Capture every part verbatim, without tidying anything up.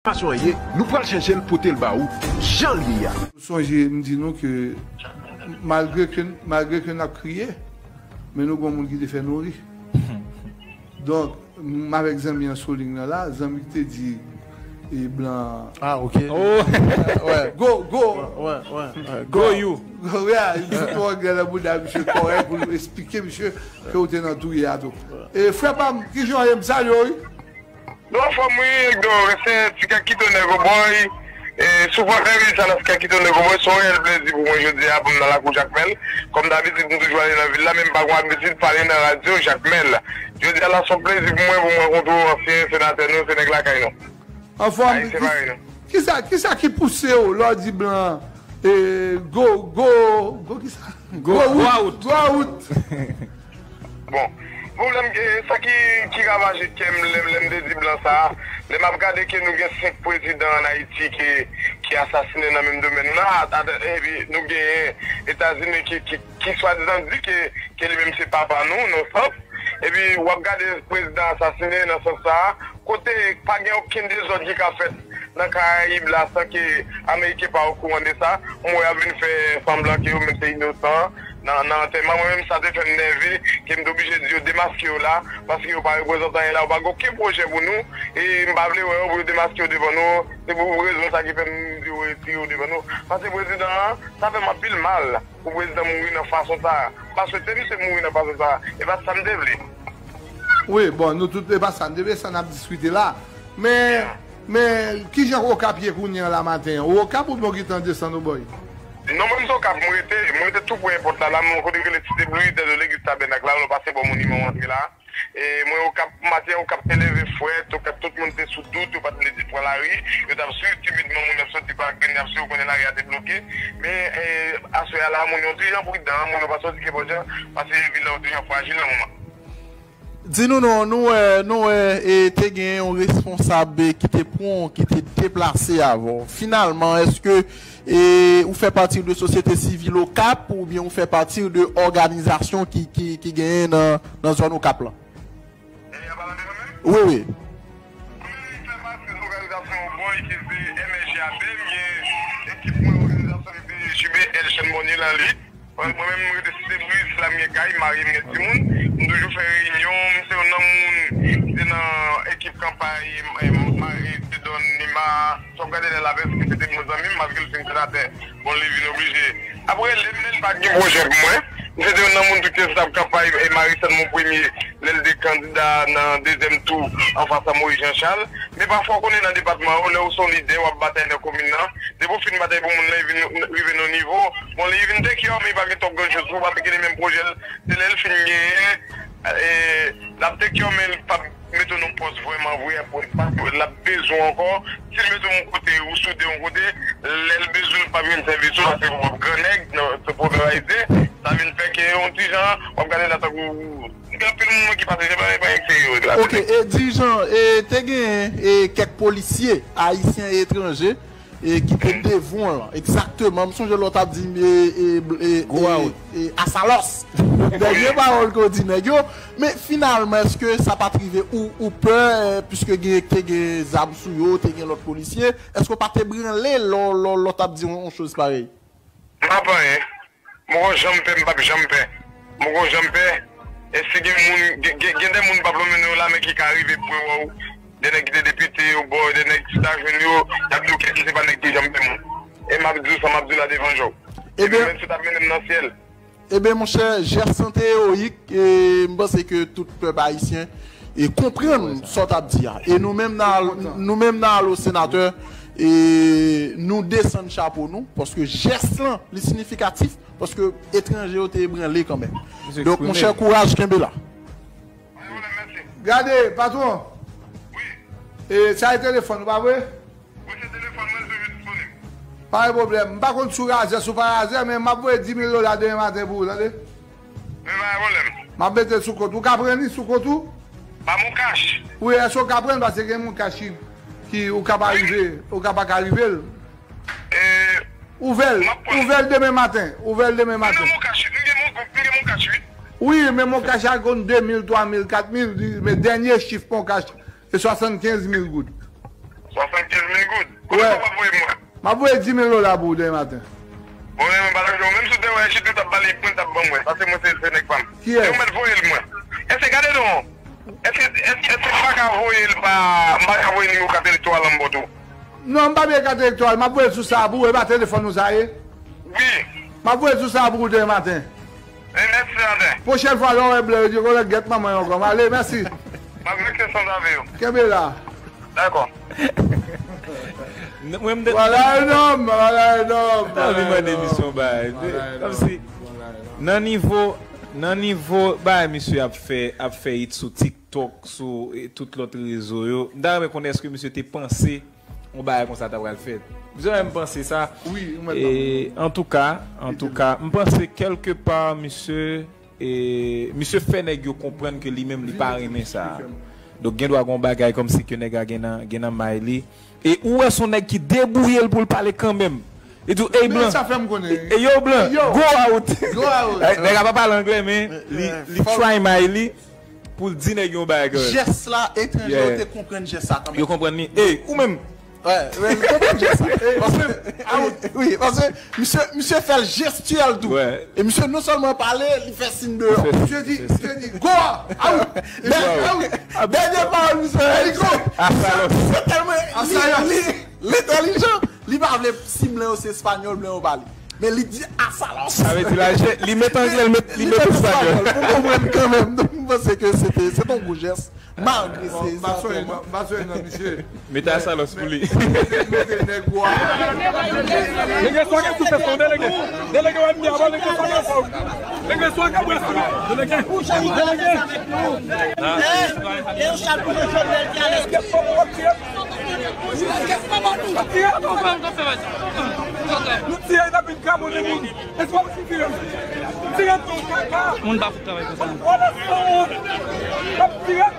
Fason an ye, nou pral chèche l pote l ba ou jan l ye a. Sonje m di nou ke malgre ke, malgre ke n ap kriye, men nou gon moun ki te fè nou ri. Donk, m avèk zanmi an sou liy nan la, zanmi ki te di e blan. Ah, ok. Oh. Ouais. Go, go. Ouais, ouais, ouais. Go you. Go, yeah, li fout yon anglè nan bouda misye kòrèk pou l esplike misye ke ou te nan touye a tou. E frè pa m, kijan w ye? M salye w, wi. Nou anfòm wi, Egdo, rete ti kèk kito nèg obòy. E, souvan Henry Salas kèk kito nèg obòy, se yon reyèl plezi pou mwen jodi a pou m nan lakou Jakmèl. Kòm dabitid, m toujou ale nan vil la, men m pa gon abitid pale nan radyo Jakmèl. Jodi a la, se yon plezi pou mwen pou m rankontre w, ansyen senatè nou, se nèg lakay nou. Anfòm, Ayisyen parèy nou. Kisa, kisa ki pouse w lè w di blan, e, go, go, go kisa? Go, go out. Go out. Bon, pwoblèm ke sa ki, ki ravaje kè m lè, lè m te di blan sa a, lè m ap gade ke nou gen senk prezidan ann Ayiti ki, ki asasinen nan menm domèn nan, a, a, epi nou genyen Etazini ki, ki, ki swadizan di ke, ke li menm se papa nou, non stop. Epi w ap gade prezidan asasinen nan sans sa a, kote pa gen okenn dezòd ki ka fèt nan Karayib la san ke Ameriken pa okouran de sa. M wè y ap vin fè sanblan ke yo menm se inosan nan, nan antèman. Mwen menm sa te fè m nève ke m te oblije di yo demaske yo la, paske yo pa reprezante anyen la, yo pa gen okenn pwojè pou nou, e m pa vle wè yo pou yo demaske yo devan nou. Se pou rezon sa ki fè m di yo retire yo devan nou. Paske prezidan an, sa fè m anpil mal pou prezidan mouri nan fason sa a. M pa swete misye mouri nan fason sa a. E pa sa m te vle. Wi, bon, nou tout, e pa sa n te vle, sa n ap diskite la. Men, men, kijan Okap ye kounye an la maten an? Ou Okap oubyen w gentan desann Obòy? Non, mwen m t Okap, mwen rete, mwen rete tou pre èpòt la, la, mwen kote rele Site Bri, dèyè legliz Tabènak la, lè w pase bò moniman w antre la. E mwen Okap, maten an Okap te leve frèt, Okap tout moun te sou dout, yo pa t vle di pran lari, yo t ap swiv timidman moun y ap soti pa grenn, y ap swiv, ou konnen lari a te bloke. Men, e, aswè a la, moun yo ti jan pridan, moun yo pa soti ke bò djan, paske vil la yo ti jan frajil nan moman. Di nou non, nou wè, nou wè, e, te gen yon responsab ki te pran, ki te deplase avè w. Finalman, èske, e, ou fè pati de sosyete sivil Okap oubyen ou fè pati de òganizasyon ki, ki, ki genyen nan, nan zòn Okap lan? Wi, wi. Mwen fè pati de òganizasyon Obòy ki se M S G A P, m gen ekip mwen òganizasyon ki se J B L Chanbonye lan li. Mwen, mwen menm, mwen rete Site Bri, se la m gen kay, m marye, m gen timoun. M toujou fè reyinyon, m se youn nan moun ki te nan ekip kanpay, e, Marie Dieudonne Nima, sa w gade lè l avè, se te bon zanmi m, malgre l fin senatè, bon, li vin oblije. Ap rele m, men l pa t gen pwojè pou mwen. M se te youn nan moun tou ki te sot ap kanpay, e, Marie Sainte Mon Premier, lè l te kandida nan dezyèm tou, anfas a Moïse Jean Charles. Men pafwa, w konnen nan depatman yo, lè w se yon lidè, w ap batay nan komin nan, depi w fin batay pou moun nan, e vin rive nan nivo, bon, li vin take care, men li pa gen twòp grann choz pou w, paske li menm pwojè l, se lè l fin genyen, e, l ap take care, men l p ap mete w nan pòs vrèman vre, apre, paske l ap bezwen w ankò. Si l mete w yon kote, ou soude yon kote, lè l bezwen w, l p ap jwenn sèvis ou, paske w ap gran nèg, nan, se pwovèb ayisyen, sa vin fè ke yon ti jan, w ap gade la tankou, gen anpil moun ki pase, se pa, pa ekseri yo, la. Ok, e, dirijan, e, te gen, e, kèk polisye ayisyen e etranje, e, ki te devan w lan. Egzakteman. M sonje lè w t ap di m, e, e, e, Go e, out. E, Asalòs. Dènye pawòl ke w di nèg yo. Men finalman, èske sa pa t rive ou, ou pè, e, piske gen, te gen zam sou yo, te gen lòt polisye? Èske w pa te branle lè w, lè w, lè w t ap di yon, yon choz parèy? M pa anyen. M poko janm pè, m p ap janm pè. M poko janm pè. E si gen moun, gen, gen, gen de moun m p ap lonmen non yo la, men ki ka rive pre wè w. De nèg ki te depite, obòy, de nèg ki ta jwenn yo, y ap di w kèk ki se pa nèg ki janm pè moun. E m ap di w sa m ap di w la devan je w. Ebyen, menm si w t ap mennen m nan syèl. Ebyen, monchè, jès lan te ewoyik, e m panse ke tout pèp ayisyen e konprann sa w t ap di a. E nou menm nan, nou menm nan Alo Senatè, e nou desann chapo nou, paske jès lan, li siyifikatif, paske etranje yo te ebranle kanmenm. Donk, monchè, kouraj, kenbe la. Gade, patwon. E, sa e telefòn ou, pa vre? Wi, se telefòn mwen, se yo disponib. Pa gen pwoblèm. M pa konn si w razè, si w pa razè, men m ap voye dis mil dola demen maten pou ou, tande? Men pa gen pwoblèm. M ap mete l sou kont ou. Ou ka pran li sou kont ou? Ba m yon kach. Wi, èske w ka pran l? Paske gen moun kach ki, ki ou ka pa rive, ou ka pa ka rive l. E, ouvè l, m ap pran l. Ouvè l demen maten. Ouvè l demen maten. M gen mon kach, m gen mon, m gen mon kach, wi. Wi, men mon kach a konn de mil, twa mil, kat mil, men dènye chif mon kach, se swasannkenz mil goud. Swasannkenz mil Mwen, sa w ap voye mwen. M ap voye dis mil dola pou ou demen maten. Bon, men mwen pa ta jwenn, menm si w te wè Jidou t ap ba li, mwen t ap ban mwen, paske mwen se, se nèg pa m. Kiyès? Yo mèt voye l mwen. Èske gade non? Èske, èske, èske m pa ka voye l pa, m pa ka voye nimewo kat elektoral la m ba w tou? Non, m pa bezwen kat elektoral, m ap voye l sou sa a pou ou, e pa telefòn ou sa ye? Wi. M ap voye l sou sa a pou ou demen maten. E, mèsi, senatè. Pwochèn fwa, lè w wè blè, yo di, "Kolè, gèt manman yo ankò." M ale, mèsi. M ap rete san zave yo. Kenbe la. Dakò. Mwen, m te, vwala yon nonm, vwala yon nonm. Mwen anvi mande misye yon bagay. Vwala yon nonm. Kòmsi, nan nivo, nan nivo bagay misye ap fè, ap fè hit sou TikTok, sou, e, tout lòt rezo yo, m ta renmen konnen èske misye te panse yon bagay konsa ta pral fèt. Misye menm panse sa. Wi, ou mèt. E, antouka, antouka, m panse kèlkepa misye, e, misye fè nèg yo konprann ke li menm li pa renmen sa. Donk, gen dwa gen yon bagay kòmsi ke nèg la gen nan, gen nan may li. E ou wè se yon nèg ki debouye l pou l pale kanmenm. Li di w, "Ey, blan." Sa fè m konnen. E, yo, blan, go out. Go out. Nèg la pa pale anglè, men li, li try may li pou l di nèg yon bagay kanmenm. Jès la, etranje yo te konprann jès sa kanmenm. Yo konprann li. Ey, ou menm. Wè, wè, li konprann jès sa. Paske, wi, paske misye, misye fè l jestyèl tou. E misye non sèlman pale, li fè siy deyò. Misye di, misye di, "Go out." Dènye pawòl misye fè, li go. Misye tèlman, li, li, li entèlijan, li pa vle si blan yo se espanyòl, blan yo pale. Men li di asalos. Sa vle di la, li met anglè, li met, li met espanyòl. Pou konprann kanmenm. Donk, m panse ke se te, se te yon gwo jès. Malgre se, m pa sonje, m pa sonje nan misye. Mete asalos pou li. Mete nèg wa. Delege, swa gen sou fès mwen, delege. Delege, wè m byen, delege, swa gen sou. Delege, swa gen bwè sou. Delege. Delege. Leo Chal pou Jovenel ki alèz. Nou tire, n ap vin kramonnen moun. Moun pa fout travay konsa. Wala sa wont. N ap tire.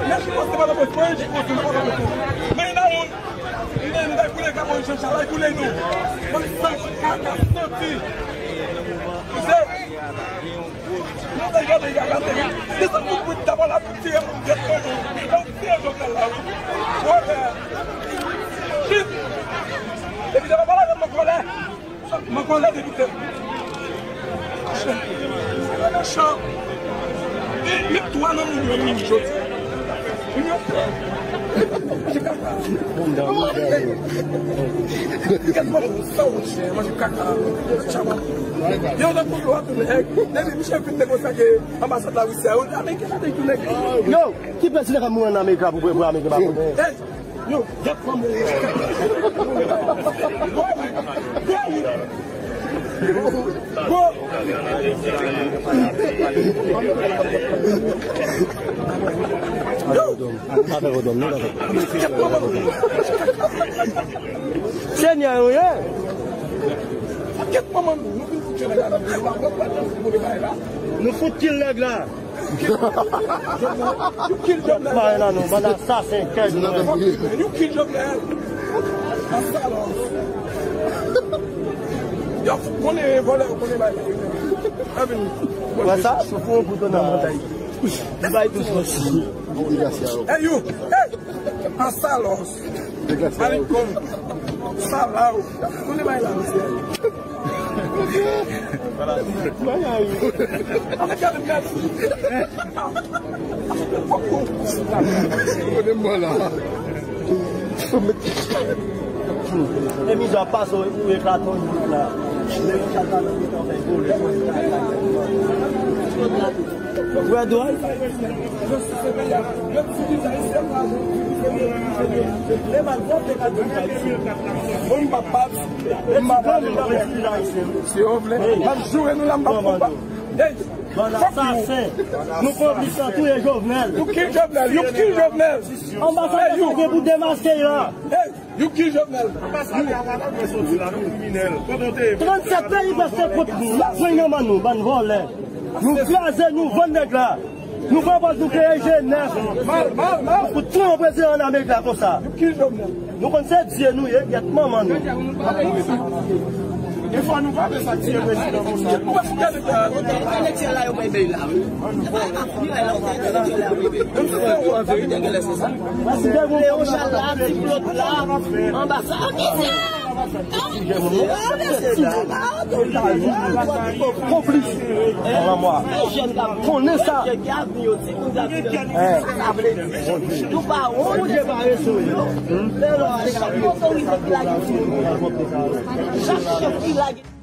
Nèg ki poste pa nan poste, mwen, ki poste pa nan poste. Men la wont. Men, men, koule, gabon, Jean Charles, koule nou. Bann san kaka santi. Ou se, nou te gade, gade, gade. Se sa nou pwit dabò la pou tire moun, gèt moun. Pou tire Jovenel la, wi. Wala. Chit. Epi, se pa pale avè m an kòlè. Mwen konnen depite. Machan. Machan. E, met twa nan moun yo, moun jodi. Moun yo. Manje kaka. Gad manje sa ou chè, manje kaka. Chaman. Yo, nan kou yo, tou nèg. Depi misye fin negosye ak anbasad Larisi a, yo, Ameriken sa te tou nèg. Yo, ki prezidan k ap mouri an Amerik la pou, pou Ameriken pa konnen? Yo, y ap pran mwen. Bon, bon, bon. Yo. Senyè, yo ye. Kèt manman nou, nou vin fout nèg la nan peyi, nou ap pran pran pou de bagay la. Nou fout kill nèg la. You kill Jovenel. Mare nan nou, bann asasen, kèk nou. You kill Jovenel. Asalos. Yo fout konnen vòlè, yo konnen bay. Wè sa? Chofè pou tonè nan montay. Li bay tou sòsi. Hey, you. Hey. Asalos. Malikon. Salaw. Konnen bay la, mesye. E mizè ap pase ou eklate yon jouk la. Lè yon chal pa nan mitan fè vole. Vre dwòl. Bon, m pa bat, m pa bat. Si yo vle, m ap joure nou la, m p ap konba. Hey, bann asasen. Nou konplis nan touye Jovenel. You kill Jovenel, you kill Jovenel. Anbasadè sa gen pou demaske la. Hey, you kill Jovenel. Trannsèt peyi prèske kont nou. N ap jwenn nan men nou, bann vòlè. Nou kraze, nou vann nèg la. Nou pran pòz, nou kreye G nèf. Nou fout pran yon prezidan an Amerik la konsa. Nou konn se Dye nou ye, gèt manman nou. E fò nou pa fè sa k tiye prezidan konsa. Ou pa fouke avèk la. Entèlektyèl la yo bay bay la, wi. Entèlektyèl la yo bay bay. Menm si se ou an verite, genlè se sa. Leon Charles la, ti Claude la, anba sa. Konplis. Anba mwa. Konnen sa. Sa vle di. Nou pa wont. Otorite ki lage sou nou. Chak chèf ki lage.